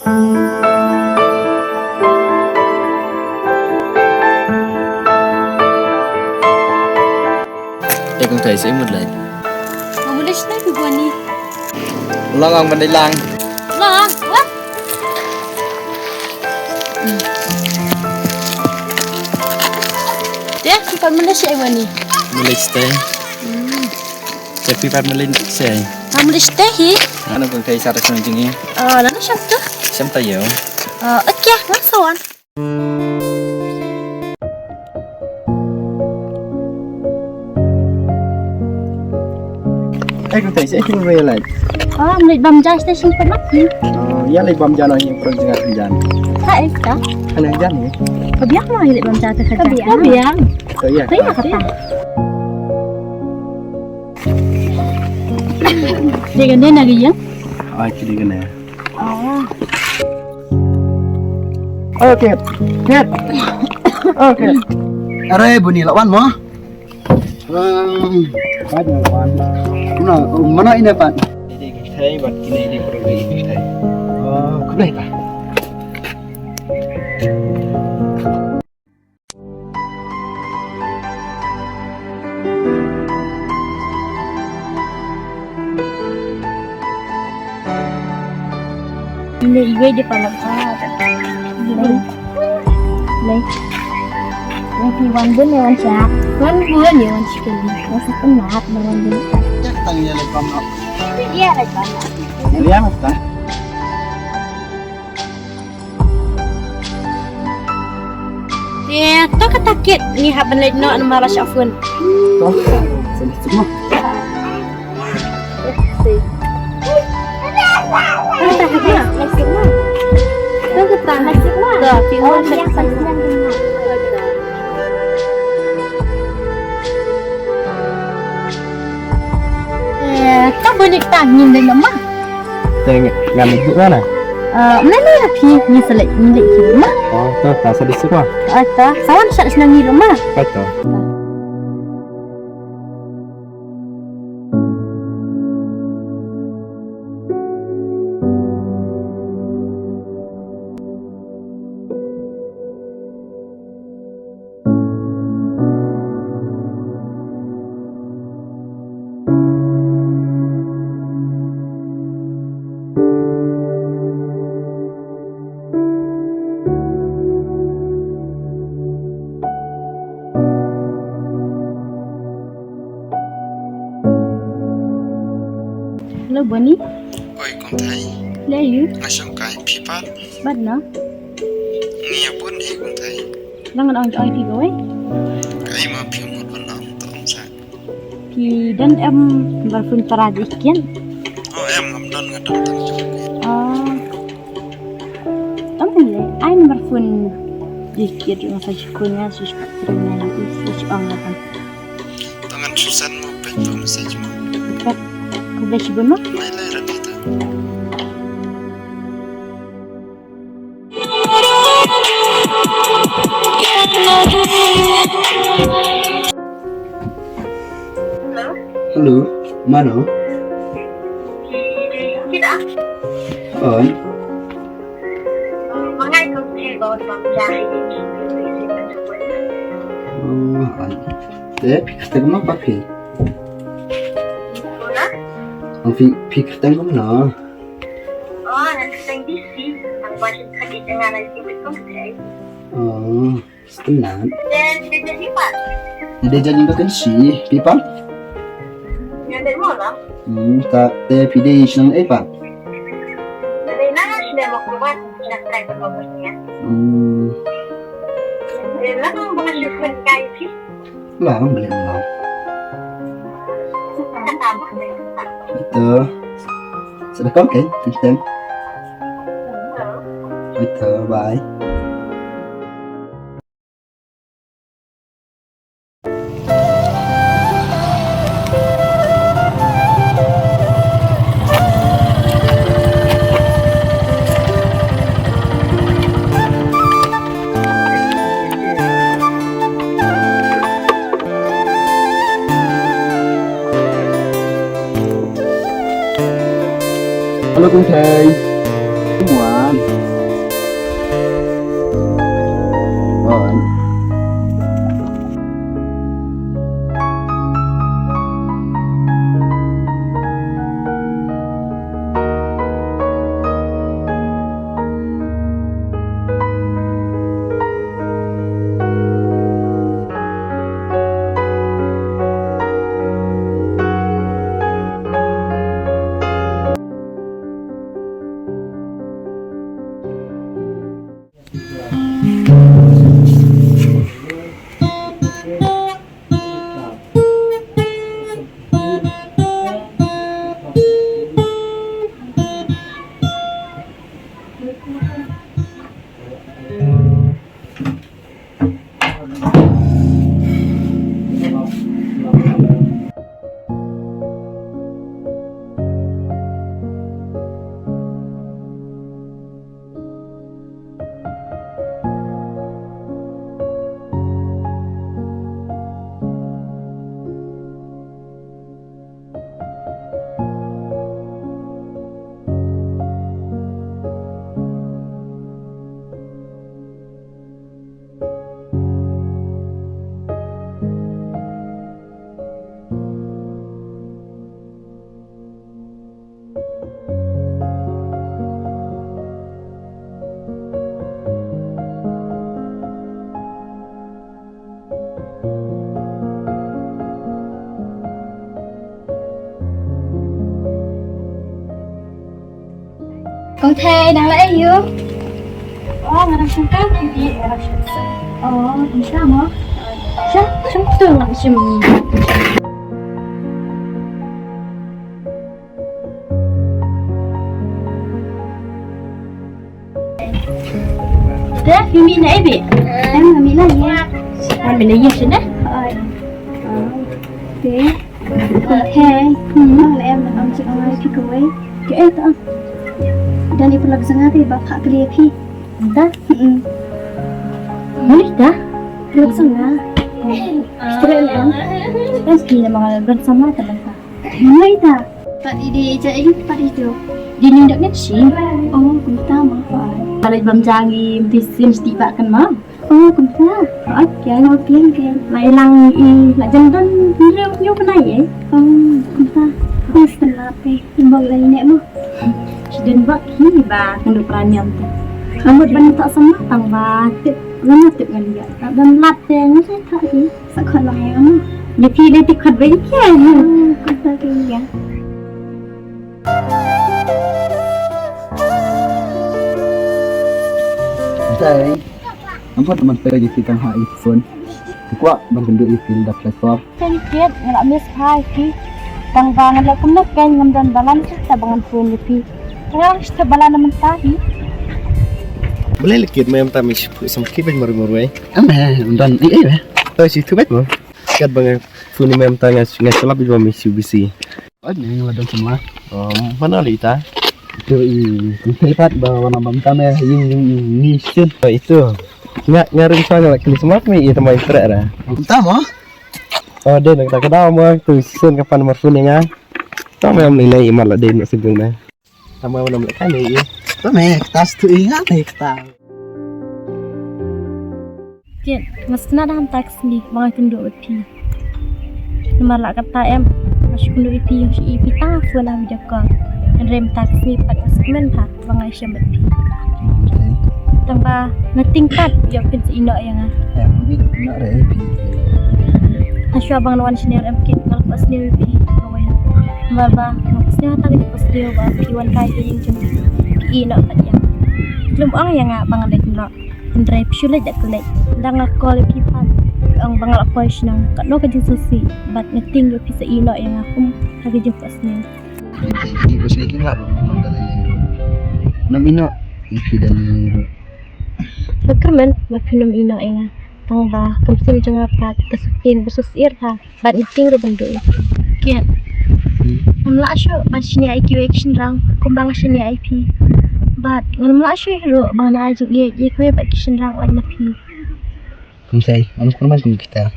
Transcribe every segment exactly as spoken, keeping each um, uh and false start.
Ïa kong Thei, sa ïa mut leit. Nga mut leit sha Boni. Long ong ban leit lang. Long ong, wat. Te, phi pat mut leit sha Boni. Mut leit sha. Te phi pat mut leit sha. Nga mut leit sha hi. Ano kong Thei sa ta kong jing i. Oh, lano sham tu? Sham ta ïew. Oh, okay, nga sa wan. Eh, kong Thei, sa ïa kong Thei leit. Oh, leit bam ja station pernah. Oh, ïa leit bam ja noh ïa prok jngat jan. Ha, eh, ka? Hana jan ni. Ka biang noh leit bam ja te ka jan. Ka biang. So ïa. Ka ïa kata. Dia ganda na ïa. Ai, dia ganda. Oh. Okay. Ket. Okay. Are Boni la wan mo. Hmm, ka la wan. Na, mana ine pat? Ine ki thai, bad kine ine ki thai. Oh, khublei ta. Ine iwei de palat. Lei. Lei. Yang phi wan bun ne wan sha. Wan bun ne wan sha kali. Wan sa penat ne wan bun. Tang ïa leit bam noh. Ïa leit bam noh. Ïa mas ta. Te to kata kit ngi hap ban leit noh namar la shah phone. To, sini semua. To kata. To, phi wan. Eh, to Boni, ta ngin leit noh ma. Te ngan leit noh na. Eh, mene na phi ngi sa leit, ngi leit ki ma. Oh, to, ta sa leit suk ma. Oh, to, sa wan sha shnong ngi ruh ma. Oh, to. Hello, Boni. Oi, kong Thei. Lei ïu. Nga shong kai, phi pat? Bad na. Ngi ïa bun hi, kong Thei. Nang ngan ong oi phi kawei. Kai ma phi mut ban ong to ong sa. Phi don em number phone para jingkit? Oh, em, ngam don, nga don tang jingkit. Oh. Tang le, ai number phone jingkit nga sa jingkit nga sa jingkit nga sa jingkit nga sa jingkit. Tang ngan send mo pet to message mo. Pet, ko be shi bono? Mai lai rapi to. Hello? Hello, mano? Kita? On. Mangai ko si ba ba ja. Oh, on. Te, phi kyrteng kumno pat phi? Kumno? Ang phi, phi kyrteng kumno? Oh, nga kyrteng Desi. Ang ba shi kadi dengan ai ki bit kong kyrteng. Oh, stunat. Te, te, te, phi pat? Nga dei jan ïing ba kynshi, phi pat? Nga dei mo la. Hmm, ta, te phi dei shnong ei pat? Nga dei na shnong mo kubat, shnong kai ba ko. Hmm. Te, la ko ba shi kai phi. Lang beli lang. Ito. Sudah kau kan? Thank you. Ito, bye. Hello, kong Thei. Wan. Kong Thei, dang leh aïu? Oh, nga dang shim kaf, Didi. Oh, kumta mo? Sha, shim tu, nga shim. Te, phi mih na ei beit? Em, nga mih na ïing. Nga mih na ïing shane? Oi. Te. Kong Thei. Hmm. Nga leh em, am sik ong ai phi kawei. Te, eh, ta. Don i paralok jong nga te ba phah kylli ïa phi. Ta? Hmm. Mano ita? Paralok jong nga. Straight em. Kan ski na ma nga don sama ta bangta. Mano ita? Pat i dei ija i pat i tu. Di ni dak ngan shi. Oh, kumta ma. Pat. Kalau bam jangi mesti sin siti bak kan ma. Oh, kumta. Pat kan. Oh, pian kan. Lai lang i la jendon nyu nyu pernah ye. Oh, kumta. Kumta. Imbang lai nek mo. Shi don bak hi ba ngan duk raniam tu. Amut ban tak sama tang ba tip ngan tip ngan dia. Tak don lat te ngan sai tak hi. Sa khot lang ïa nga mo. Ïa phi dei tip khot ba ïa phi. Hmm, khot ba ïa. Dai. Namar teman pagi kita ha iPhone. Kuat ban kendu ipil da platform. Kan kiet ngelak miss hai ki. Tang ba ngelak kumno kan ngam don balance ta bangan phone ni pi. Terang sita balance mentah hi. Boleh lekit mem ta mi shu sam ki ban maru maru ai. Am eh don eh eh. Oh si tu bet mo. Kat bangan phone ni mem ta ngas ngas lap ibo mi shu bisi. Oi, ni la don semua. Oh, mana li ta? Itu i, i pat ba wana bam tane ying ying ni sien. Oh, itu. Nga nga ring sa nga kini semua mi i tamai trek ra. Entah mo. Oh, de nak tak ada mo tu sien kapan marfun nga. Tama yang ni lai imat la de nak sejung na. Tama mana nak kali i. Tama tas tu ingat ni kita. Kiet, nga sngewtynnat da mynta ka sngi ba nga kynduh bad phi. Namar la katta em, nga shu kynduh ïa phi, nga shu ïohi phi tang ha phone ha video call. Hynrei mynta ka sngi pat nga sngewkmen bha ba nga ïashem bad phi. Tang ba nga tieng pat ïoh phin sa ïehnoh ïa nga. Em, phi ïehnoh re phi. Hashwa ba nga wan shane em Kiet, nga la sngewsih ïa phi kawei. Namar ba nga sngewsih ïa phi ba phi wan kai ïa ïing jong phi. Ïehnoh pat ïa nga. Lum ong ïa nga ba nga leit noh. Hynrei phi shu leit da kylliang. Tang nga call ïa phi pat. Ong ba nga la poi shnong. Katno ka jingsngewsih. Bad nga tieng ïoh phi sa ïehnoh ïa nga kum ha ka jingphohsniew. Ïa phi ba sngewsih ki nga ba ngam da lei. Ngam ïehnoh ïa phi da lei. Nga kyrmen ba phin ym ïehnoh ïa nga. Tang ba ka mynsiem jong nga pat ka sngewsih ba sngewsih ha. Bad nga tieng ruh ban duh ïa phi. Kiet. Hmm. Ngam lah shuh ban shaniah ïa kiwei ki shynrang kumba nga shaniah ïa phi. Bad ngam lah shuh ruh ban ai jingïeit ïa kiwei pat ki shynrang wat na phi. Kumsai, ngam kyrmen kum kita.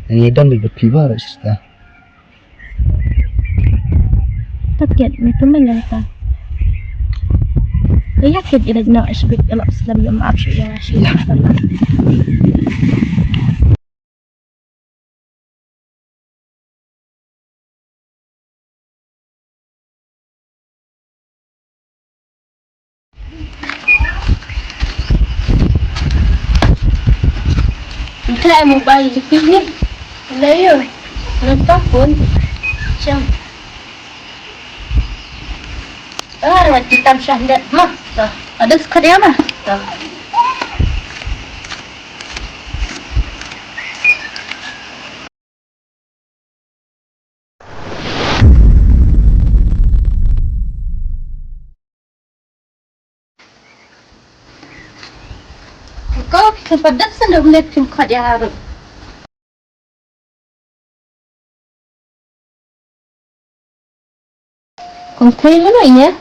Ngi don bad phi baroh shisha. Ta Kiet, me kyrmen ïa kata. Ïa Kiet ïa leit noh shibit ïa lok slem ïa ma ap shuh ïa nga shuh. Ïa. Nta mobile ni. Layo. Nonton pun. Jam. Ah, wan kitam shah ndet mah. Ada sekali apa? Ko, ka padat sendok melihat kum khat ya harap. Kong Thei, mano ine?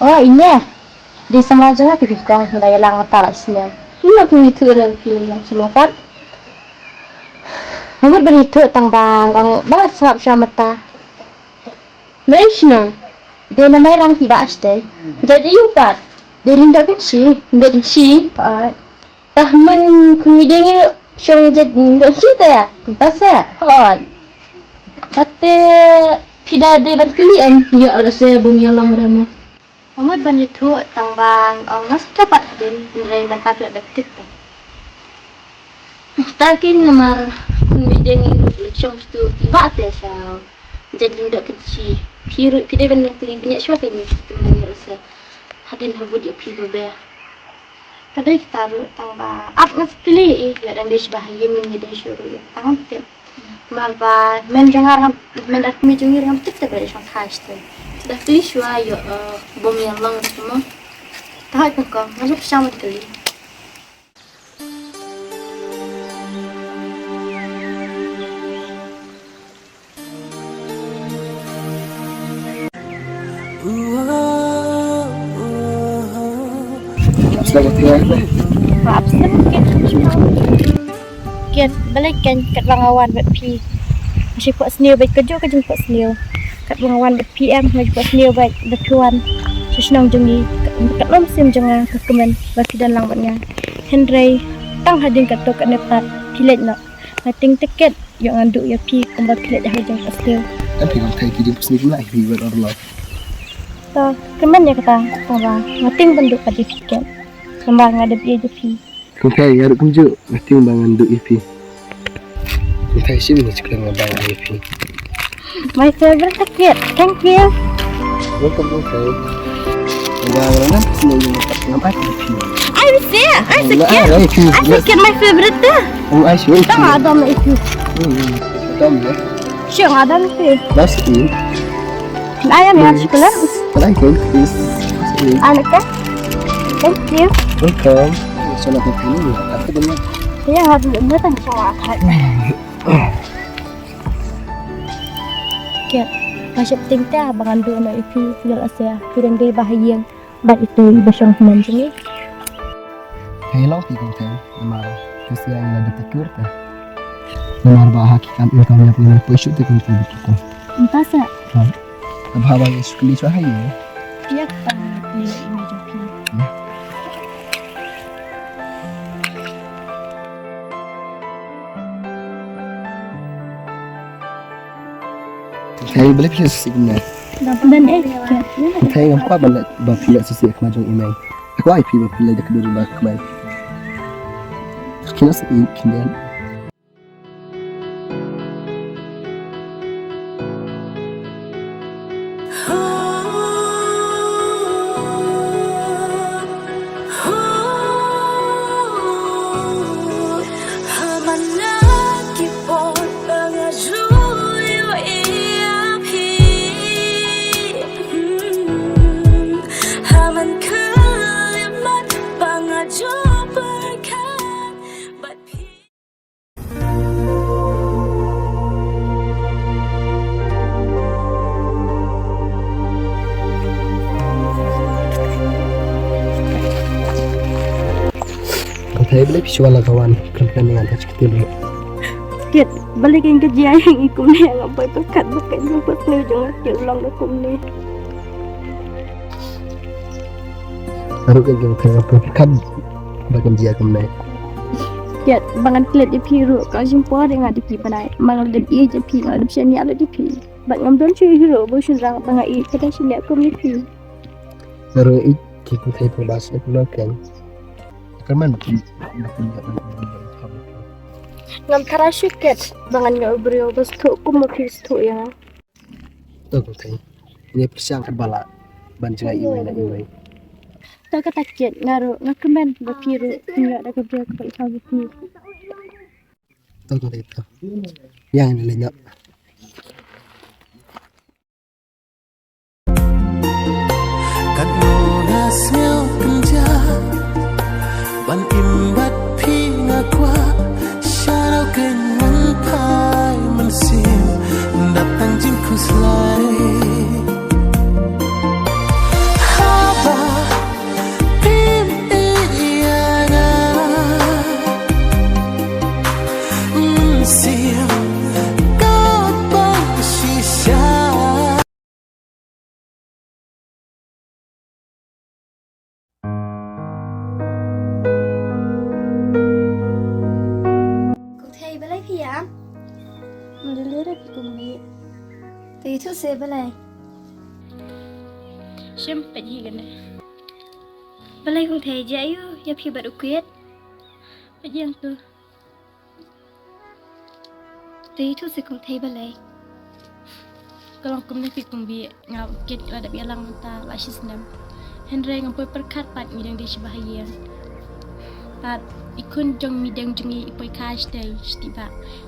Oh, ine. Dei samla jong nga, ki bikong, hynda ïalang mynta la snem. Hynda kum ïathuh ïa ki long shlong pat. Nga mut ban ïathuh tang ba nga ong ba sngap sha mata. Mei shnong. Dei na Mairang ki ba sdei. Dei dei ïu pat. Dei ring da Kynshi. Dei Kynshi. Pat. Tah man khuid deng ïa shong jait dok shi te. Kumta se. Hoi. Kate phi da dei ban kylli em ïa la se bun ïa long rama. Nga mut ban ïathuh tang ba nga ong nga sngewthuh pat hadien hynrei mynta phi la dep tip te. Ta kin namar khuid deng ïa shong stu ki ba te sa. Jait dok Kynshi. Phi ruh phi dei ban kylli bniah shwa kane. Kumta ïa la se. Din ha bud ïa phi ba beh. Ka dei kata ruh tang ba ap nga sdang ïa dang dei shibah ha ïing ngin ïa dei shuh ruh ïa tang tip. Namar ba men jong nga ruh, men da kmie jong ngi ruh ngam tip te ba dei shong kha shuh. Da kli shuwa ïa bym ïa long kumno. Ta hoi pynkom nga ruh pyrshang ban kli. Kiet, balei kein katba nga wan bad phi nga shu kwah sniew bad kajuh ka jingkwah sniew. Katba nga wan bad phi em nga shu kwah sniew bad ba phi wan sha shnong jong ngi. Ka lum sien jong nga ka kmen ba phi don lang bad nga. Hynrei tang hadien katto katne pat phi leit noh. Nga tieng tiket ïoh ngan duh ïa phi kumba phi leit ha ka jingpynsniew. Em phi ngam thei ki jingpynsniew kumne hi wer or love. To kmen ïa kata kumba nga tieng ban duh pat ïa phi ket. Kumba nga dep ïa phi. Kong thei nga ruh kumjuh nga tieng ba ngan duh ïa phi. Kong thei shim ni shukrang nga ba nga ïa phi. My favorite ticket. Thank you. Welcome, welcome. Nga, nga, nga, nga, nga, nga, nga, I see. I see, Kiet. I see, Kiet, my favorite too. Oh, I see. Tang adam itu. Hmm, adam ya. Siang adam itu. That's it. Ayam ya, sekolah. Thank you, please. Anak ya. Thank you. Welcome. Sana ko kini. Apa dia? Ya, ada, ada tang sama. Kiet, nga sheptieng te ba ngan duh noh ïa phi, ïoh lehse phi dang dei ba ha ïing bad itu i ba shong hynmen jong ngi. Hei long phi kong thei, namar phi sngewthuh ïa la dep ta kur te. Namar ba ha ki kam ïa kam ïa phi poi shu te kong thei kita. Mynta sa. Ba ha ba ngi shu kli shu ha ïing. Ïa ka pang ïa i jong phi. Thei balei phi sngewsih kumne? Dap dan eh. Thei ngam kwah ban leh ba phi leh sngewsih ha khmat jong i mei. Kwah i phi ba phi leh da ka dur ba kmen. Kino sngewsih kumne. Balei phi shu wan la ka wan khlem kren ïa nga, ta chi ktien ruh. Kiet, balei kein ka jia ïa ngi kumne, nga poi pyrkhat ba kein ka jingpynsniew jong nga ka long da kumne. Nga ruh kein nga poi pyrkhat ba kein jia kumne. Kiet, ba ngan klet ïa phi ruh ka jingpor ïa nga da phi bnai. Ma nga la dep ïeit ïa phi, nga la dep shaniah lut ïa phi. Bad ngam don shuh hi ruh ba u shynrang ba nga ïeit ka dang shaniah kum ïa phi. Nga ruh ïeit ki kynthei pynbas ïa phi kein. Kyrmen ba phi ba phi ïa. Ngam tharai shuh Kiet ba ngan ïoh u briew ba sngewthuh kum ma phi sngewthuh ïa nga. To kong thei. Ngi pyrshang katba lah ban jngai iwei na iwei. To kata Kiet, nga ruh nga kmen ba phi ruh phin ïoh da ka briew kaba ïeit ïa phi. To kong thei to. Ïa ngin leit noh. Katno nga sngew kynjah ban im bad phi, nga kwah sha rau kein ngan phai mynsiem, dap tang jingkhuslai. Haba phim ïeit ïa nga, mynsiem ka pang shisha. Kong thei, balei phi ïam? Ym dei lei re phi kong Bih. Te ïathuh se balei? Shim, peit hi kane. Balei kong thei, jia aiu ïa phi bad u Kiet? Peit ïa tu. Te ïathuh se kong thei balei? Ka long kumne phi kong Bih, nga u Kiet la dep ïalang mynta la shi snem. Hynrei ngam poi pyrkhat pat ngi dang dei sha ba ha ïing. Pat i khun jong mi dang jong ngi i poi kha shatei shatei ba.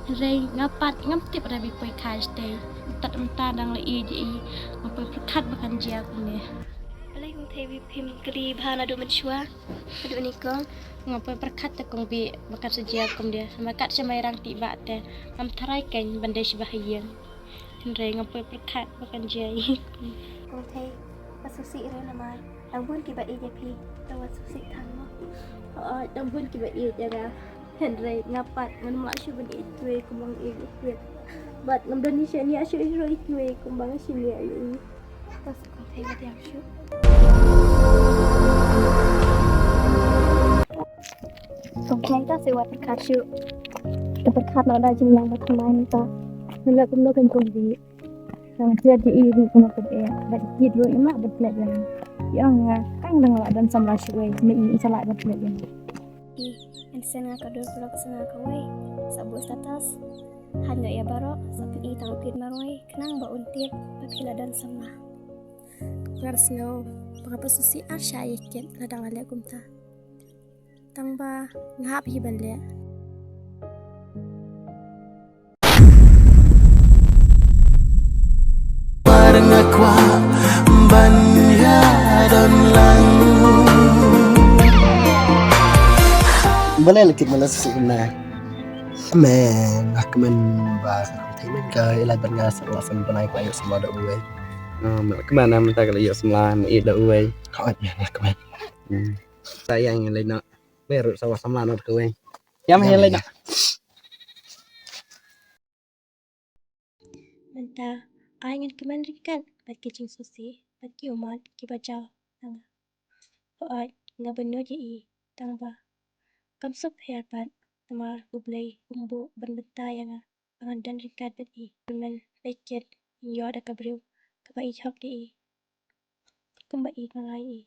Hynrei nga pat ngam tip re ba i poi kha shatei. Tat mynta dang la ïeit ïa i, ngam poi pyrkhat ba kan jia kumne. Balei kong thei ba phim kylli bha naduh mynshuwa? Haduh ni kong, ngam poi pyrkhat te kong ba ba kan sa jia kumne. Namar kat sha Mairang te ba te ngam tharai kein ban dei sha ba ha ïing. Hynrei ngam poi pyrkhat ba kan jia ïa i. Kong thei, ka sngewsih re namar dang bun kiba ïeit ïa phi, tang wat sngewsih than mo. Hooid, dang bun kiba ïeit ïa nga. Hynrei nga pat ngam lah shuh ban ïeit kiwei kumba nga ïeit ïa phi. Bad ngam don shisha ñiah shuh ruh ïa kiwei kumba nga shaniah ïa i. Ka sngewsih kong thei, wat ïam shuh. Kong thei, ka sngewsih wat pyrkhat shuh. Ka pyrkhat noh da jingïang ba thymmai mynta. Nga leh kumno kan kong dih. Nga thied ïa i ruh kumno kan eh. Bad i kit ruh im lah ban klet ïa nga. Ïa nga, tang dang lah don samla shuh wei, ma i im sa lah ban klet ïa nga. I, yn send nga ka dur vlog sa nga kawei. Sa buh status. Hap ïa baroh, sa pyni tang u kit marwei, khnang ba un tip ba phi la don samla. Nga sngew ba nga ba sngewsih ar shah ïa kit lada nga leh kumta. Tang ba nga hap hi ban leh. Mar nga kwah ban ïa don lang. Balei la kit ma la sngewsih kumne? Me, nga kmen ba ka kong thei men ka ïa lait bad nga sa la san bnai, ka la ïoh samla da uwei. Oh, me la kmen, mynta ka la ïoh samla, me ïeit da uwei. Hooid me, la kmen. Hmm. Sa ïa ngi leit noh. Me ruh sa wan samla noh da kawei. Ïa me, ïa leit noh. Mynta ai ngan kmen ryngkat bad ki jingsngewsih bad ki ummat kiba jaw na nga. Hooid, nga bynnud ïa i, tang ba kam sngewpher pat, namar U Blei um buh ban bynta ïa nga ba ngan don ryngkat bad i. Kmen bad kit, ïoh da ka briew kaba ïeit hok da i, kumba i ka ngai i.